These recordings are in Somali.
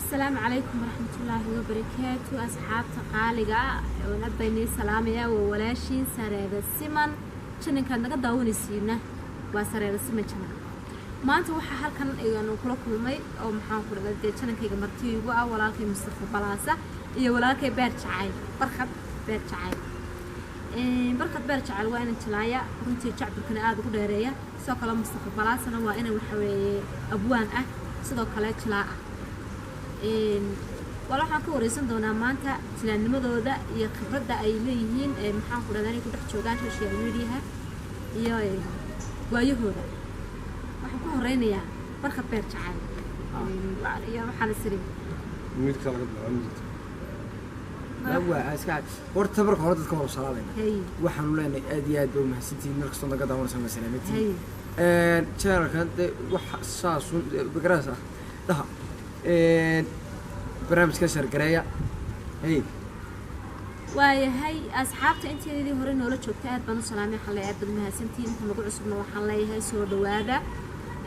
Asalaamu calaykum waraxmatullaahi wabarakaatu. Asxaabta qaaliga ah, baynii salaamaya. Waa walaashiin Sareeda Siman. Channelkaad naga daawanaysiina waa Sareeda Siman Channel. Maanta waxaa halkan ayanu kula kulmay oo maxaan ku dhaday dee channelkayga marti igu ah walaalkay Mustafa Balaasa iyo walaalkay Beer Jacayl, Barkhad Beer Jacayl. Barkhad Beer Jacayl waa inan jilaaya, runtii jacburkana aada ugu dheereeya. Sidoo kale Mustafa Balaasana waa inan waxa weeye abwaan ah, sidoo kale jilaa ah. Wala waxaan ka wareysan doonaa maanta jilaanimadooda iyo khibradda ay leeyihiin ee maxaan ku dhahdaa inay ku dhex joogaan social mediaha iyo waayahooda. Waxaan ku horeynayaa Barkhad Beer Jacayl iyo waxaan isiri Midka laga bilaabo midka. Waa iska horta marka hore dadka hore salaamayna. Waxaanu leenahay aad iyo aad bay umahadsantihiin meel kastoo naga daawanaysa masalaamatiin channelkan. Dee wax saasun bagaraas ah dhaha barnaamijka share gareeya. Hey. Waayahay asxaabta, inteedii hore noola joogta aad baan u salaamay. Waxaan leeyahay aad baad mahadsantihiin. Inta nagu cusubna waxaan leeyahay soo dhawaada,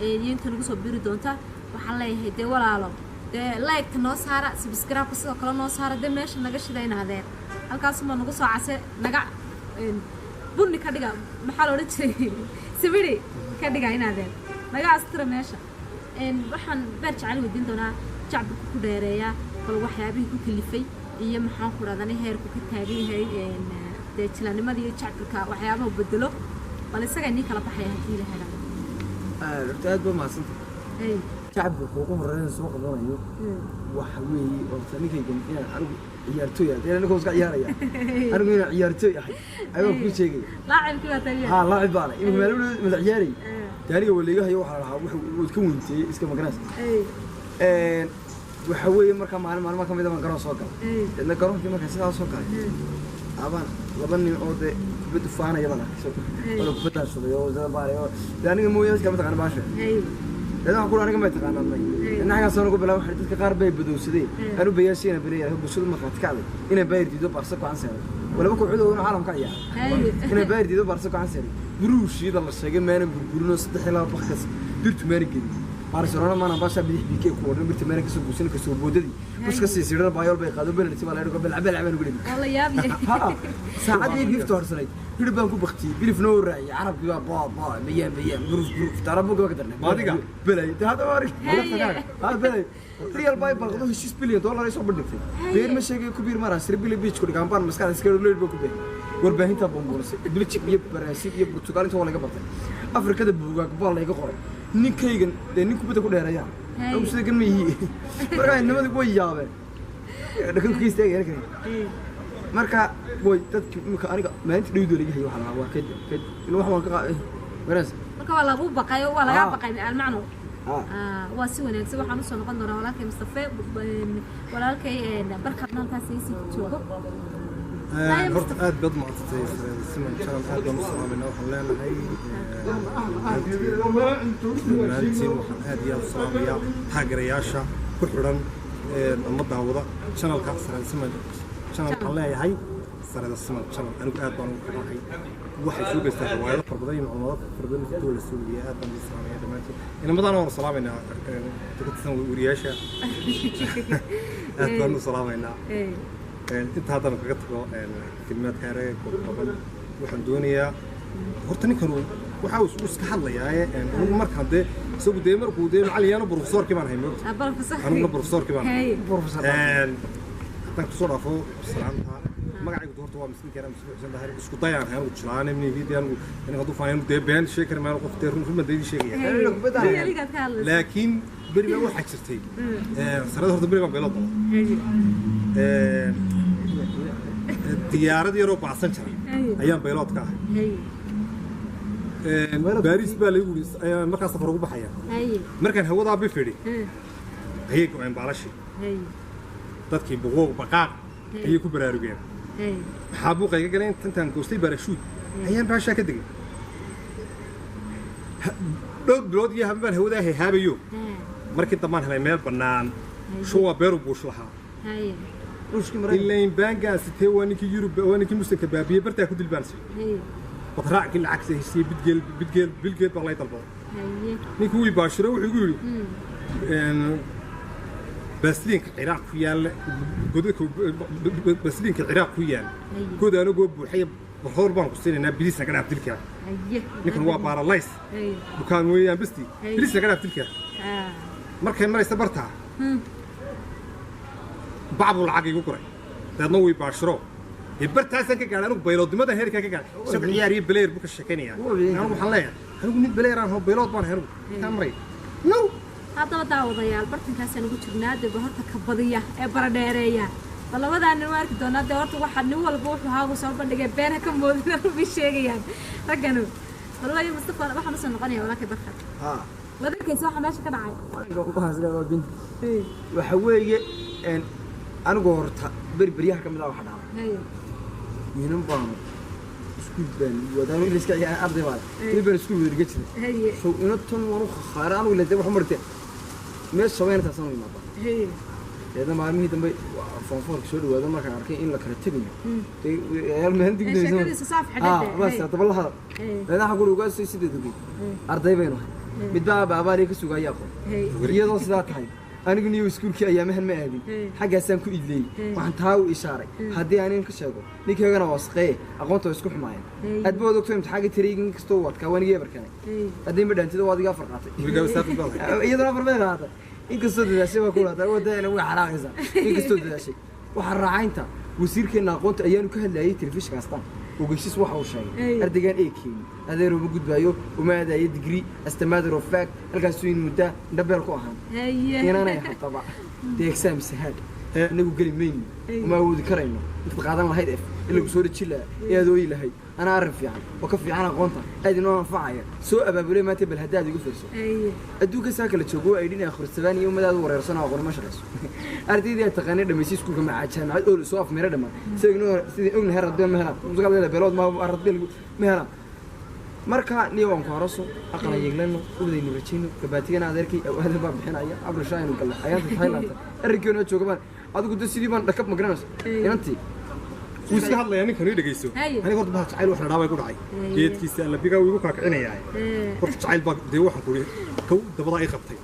iyo inta nagu soo biri doonta waxaan leeyahay dee walaalo, dee like-ta noo saara, subscribe-ka sidoo kale noo saara, dee meesha naga shidaynaadeen halkaasuma nagu soo case naga bunni ka dhiga, maxaa la odhan jiray, sibiri ka dhiga inaadeen naga astira meesha. Waxaan Beer Jecel weydiin doonaa jacburka ku dheereeya, bal waxyaabihii ku kalifay iyo maxaan ku dhahdaa heerku ka taagan yahay dee jilaanimada iyo jacburka waxyaabaha bedelo. Bal isaga inii kala baxaya haddii la helo. Horta aad baa mahadsantay. Jacburka ugu horeyn soo qabanayo waxa weeye horta ninkaygan inaan anigu ciyaartooy ahay, anigu iska ciyaaraya, anigu inaan ciyaartooy ahay ayaan kuu sheegaya. Laacibkii baa taliya. Haa, laacib baana imika maalin mala ciyaaray. Dee aniga waliga hayo waxaa la lahaa waad ka weynteeyey iska magaranaysa. Waxa weeye markaa maalin maalmaha ka mid a baan garoon soo galay. Deedna garoonkii markaan sidaa soo galay abaan laba nin oo dee kubadda faanaya baan arkay, so wala kubaddaan shubay oo sida baalay oo dee aniga mooyaane iskama taqaana baasha. Deedna waxaan ku aniga may taqaanaa may. Deedna xaggaan soo nagu bilaabay, waxay dadka qaar bay badowsadeen anu bayaashiina baleeyahay bulshadu markhaati kacday inay Bayern diido Barsa ku canseeray walaba kooxdu inuu caalamka ciyaaro, inay Bayern diido Barsa ku canseeray buruushiida la sheegay maana burburinoo 3-2 bakkas birtu maana gelin Barcelona maana basha bidix BK ku wadhan birta maana kasoo guusan kasoo boodadii bus ka sii siirana Bayol bay qaado penalty baa la dhigo bal bal baan ugu dhigi. Oo la yaabiyey. Ha, saacadii gifta horsanayd hilib baan ku baktiyey, bilif noo raaciyay carabkii baa baa baa bayaan bayaan buruf buruf tarabuga ka darnay. Maadiga? Belay de hadda waa arag. Ha, belay Real bay balqado heshiis billion dollar ay soo bandhigtay. Beer ma sheegay ku biir maraa sir billion beach ku dhigaan baan maskaxda iska leer baa ku beer warbaahinta bomboonse Belgium iyo Brazil iyo Portugal inta waa laga bartay Afrikada buugaag baa laga qoray ninkaygan dee nin kubadda ku dheereeya. Anigu sida kan ma yihi marka nimadii way yaabeen dhakan ku istaagay kan marka way dadki imika aniga maalinta dhawdoo laga hayay waxaa lahaa waa kad kad in wax waan ka qaaday wanaas. Marka waa lagu baqay oo waa laga baqay almacno. Ah. Waa si wanaagsan. Waxaan usoo noqon doonaa walaalkay Mustafe, walaalkay Barkadna halkaas sii joogo. Horta aad baad mahadsantay Siman Channel, aad baan u salaamayna. Waxaan leenahay dhammaantiin waxaan aad iyo aad u salaamayaa taageerayaasha ku xidhan ama daawada channelka Sarada Siman Channel. Waxaan leeyahay Sarada Siman Channel anigu aad baan ugu xidhanahay, waxay soo geystaa riwaayado fara badan iyo macluumaad fara badan inta la soo geliyay. Aad baan u salaamaya dhammaantiin inamadaana waan salaamaynaa inta ka tirsan wariyaasha, aad baan u salaamaynaa. Inta haddana kaga tago kelimaadka ereyga kooban, waxaan doonayaa horta ninkanu waxa uu iska hadlayaa anigu markaan dee isagu dee markuu dee macalin professorkii baan ahay moogta, aniguna professorkii baan ahay. Professor. Haddaan kusoo dhaafo salaanta, magacaygu horta waa miskiinka Mustafa Xuseen Daahir. Isku dayaan ahay anigu jilaane mnihidi anigu aniga hadduu faanay dee been sheegi kari maayo, qof dee run run baan dee idin sheegaya. Weligaad ka hadlaysa. Laakiin beri baa waxaa jirtay sanada horta beri baan beelo daba diyaarad yaroo bacsan jira ayaan baylood ka ahay. Baariis baa lagu yiri ayaan markaa safar ugu baxaya. Markaan hawadaa bifidhi ayay go-een baalashii. Dadkii buquuq baqaaq ayay ku baraarugeen. Maxaa buuqa iga galeen? Intaan goostay baarashuud ayaan baashaa ka degay. Dhowr bilood iyo haben baan hawadaa hehaabayo. Markii dambaan helay meel bannaan shuwa beeru buush lahaa. Ilayn baangaan sitee waa ninkii Yurub, waa ninkii muslimka baabiyey bartaa ku dilbaan si badraackii lacagta hesiyey bidgeel bidgeel bilgeed baa lay dalbaday. Ninkii wii baashiro wuxuu igu yidhi Baasliinka Ciraaq ku yaalla, godadka baasliinka Ciraaq ku yaalla, god anagoo buuxaya barhoor baan ku siinaynaa, biliis naga dhaaf dilkaa. Ninkan waa baaralays, bukaan weeyaan basti, biliis naga dhaaf dilkaa. Markay maraysa bartaa bac buu lacag igu guray, dabeedna way baashiro dee bartaasaan ka gaadhay anigu bayloodnimadan heerkaa ka gaadhay. Isagu ciyaar iyo baleer buu ka sheekaynayaa. Anigu waxaan leeyahay anigu nin baleer aan hoo baylood baan ahay anigu kaa maray no. Haddaba daawadayaal, bartankaasaan ugu jirnaa deba horta ka badiya ee baradheereeya bal labadaa nin waa arki doonaa. Dee horta waxaa nin walba wuxuu haagu soo bandhigay been ha ka moodin bay sheegayaan ragganu. Bal waayo Mustafa, waxaan usoo noqonaya walaalkay Barkad. Haa. Waad arkaysa waxa meesha ka dhacay. Waxa weeye anigu horta beri beryaha ka mid ah waxa dhacday inan baanu iskuul baan wadaanu ila iska ciyaar arday baan ina baan iskuul wada dhigan jiray. So ina tan waan u khayra anigu ila dee waxa martay meel sabayna taasaan u imaada. Deedna maalmihii dambe foonfoorka soo dhawaado markaan arkay in la kala tegayo dee ciyaal meel digdaysa sheekadiisa saaf xidhade. Bas haddaba la hadal. Deedna waxaan ku ugaa soo sideed ogeyd arday baynu ahay, midbaa baabaariya ka sugaya aqoon iyadoo sidaa tahay anigu niyo iskuulkii ayaamahan ma aadin, xaggaasaan ku idleeyey. Waxaan taa u ishaaray haddii aanin ka sheego ninkaygana waa saqeeye, aqoonta waa isku xumaayeen. Aad ba ogto imtixaanka tirayga in kastoo u adkaa waan iga ebarkanay, haddii ma dhaantida waa adiga afar qaatay, iyaduna afar bay qaatay. Inkastoo dadaashay baa ku lahataa wadana way xanaaqaysaa. Inkastoo dadaashay waxaa raacaynta wasiirkeenna aqoonta ayaanu ka hadlayay telefishinka astaan ogeysiis waxa uu sheegay ardaygaan ee keeni adeer uma gudbaayo uma aadayo degree as a matter of fact halkaasuu in muddaa indhabeel ku ahaan inaanay haddaba dee exam sahaad inagu geli mayno, uma awoodi karayno. Intaad qaadan lahayd f in lagu soo dhejin lahaa ee aad ooyi lahayd anaa arrin fiican oo ka fiican aqoonta aad inoo anfacaya soo abaabulay maanta. Bal haddaad igu fiirso adduunka saa kala joogo ay dhin akhristabaan iyo ummadaad u wareersan oo aqoon ma shaqayso. Ardaydii aad taqaanay dhamaysay iskuulka macaa jaamacad oo soo afmeera dhammaan sidii ognahay radbeel ma helaan, musaqalada beelood ma radbeel ma helaan. Marka niyo waan ku haraso aqala yeeglano ubadaynu rajayno gabaatigana adeerkay awaadan baa bixinaya abrasha aynu galno ayaanta Thailand arrinkeena jooga baan adigu de sidii baan dhakab ma garanayso inantii. Wuu iska hadlayaa ninkan, ii dhegeyso. Aniga horta baha jacayl wax la dhaabay ku dhacay geedkiisa alla bigaa wuu igu kala kicinayaa. Horta jacayl baa dee waxaan ku kow dabadaa ii qabtay.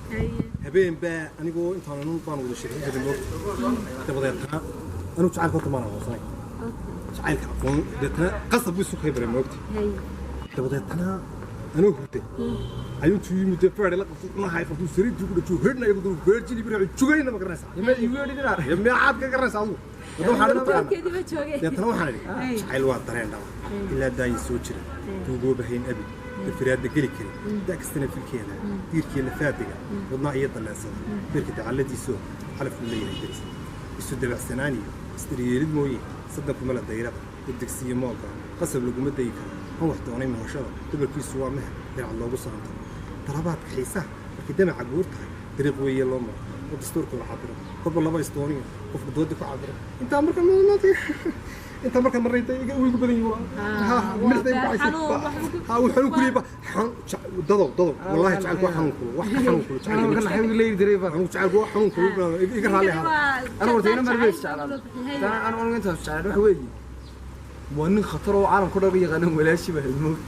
Habeen baa anigoo intaan nun baan wada sheekin jiray moogta, dabadeetana anigu jacaylka horta maan aqoonsanay jacaylka aqoon, deetana qasab buu isu kaybaray moogta. Dabadeetana anuu hurday ayuu intuu yimid dee feedhay la qabtay cunaha ay qabtay sariirtii ku dhajiyo herna iyagu dul beerjili bir jugayna ma garanaysaa meecaad ka garanaysaa adigu. Wadda waxaan u taqaanaa Keedii ma joogay. Deetana waxaan idhi jacayl waa dareen dhaba ilaa daayin soo jira duugoobahayn abi dafiraadna geli karin da kastana filkeeda diirkii lafaadiga wadnaa iyo dalleensada beerka dacalladiisoo xalafku leeyahay deris isu dabacsanaan iyo isdaryeelid mooye sadanku mala dayrada degdegsiiyo moolka qasab laguma dayi karo han wax doonay mahashada dumarkiisu waa meher dirac loogu saanto dalabaadka xiisaha markay damaca guur tahay dariiq weeye loo maro oo dastuurka la cabiro kolba laba isdooniyo qofka doodi ku cabiro intaa marka intaa marka marnay igu badan yihiin ha uu xanuun kuliyba dadow dadow wallahi jacaylku waa xanuun kulo wax ka xanuun kulo jacaylku jacaylku waa xanuun kulo iga raalli ahaada. Ana horta ina marbe jeclaan ana anigu intaas jeclaan waxa weeye waa nin khatar oo caalamka dhan u yaqaana walaashi baa moog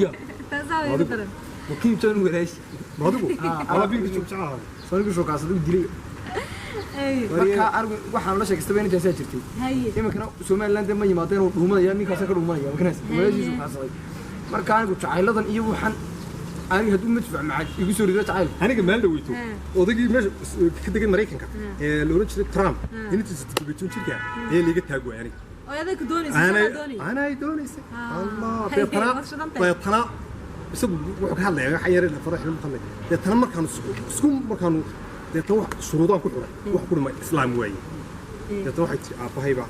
ya wakiim jan walaashi. Ma adigu wala binka joog jeclaada soo shookaas adigu dilay. Marka anigu waxaan la sheekaystay intaasaa jirtay iminkana Somaliland ma yimaadeen oo dhuumanaya ninkaasa ka dhuumanaya markaas walaashiisu kaasaday. Marka anigu jacayladan iyo waxaan aniga hadduu madfac macad igu soo rido jacayl. Aniga meel dhaweyto odaygii meesha ka degay Maraykanka ee la oran jiray Trump inantiisa 17 jirka ayaa liiga taag waayay aniga. Anay doonaysay Allah. Deetana deetana isagu wuxuu ka hadlayaa waxa yar farax ilmu hadlay. Deetana markaanu isku markaanu deetana wax shuruudaan ku xiray wax ku dhimay islaam waaye. Deetana waxay tiri aabbahay baa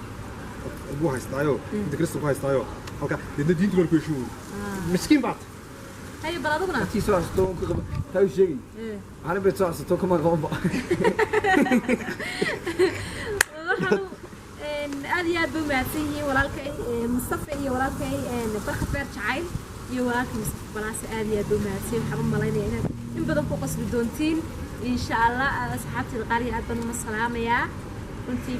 ugu haystaayo inta Kristo ku haystaayo halka deetna diintu baan ku heshiin miskiin baad. Haye bal adiguna tii soo cusubto ku qaba taa u sheegay maalin bay soo cusubto kama qabanba. Aad iyo aad bay umahadsan yihiin walaalkay Mustafa iyo walaalkay Barka Beer Jacayl iyo walaalkay Mustafa Balaase. Aad iyo aad bay umahadsan yihiin. Waxaan u malaynaya inaad in badan ku qasbi doontiin insha Allah. Asxaabtayda qaar iyo aad baan uma salaamayaa runtii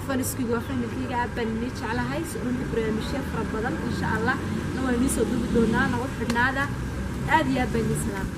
faniskayga waa fahmilkayga aad baan inii jeclahay runtii. Barnaamijyo fara badan insha Allah na waan inii soo duubi doonaa, nagu xidhnaada. Aad iyo aad baan inii salaamay.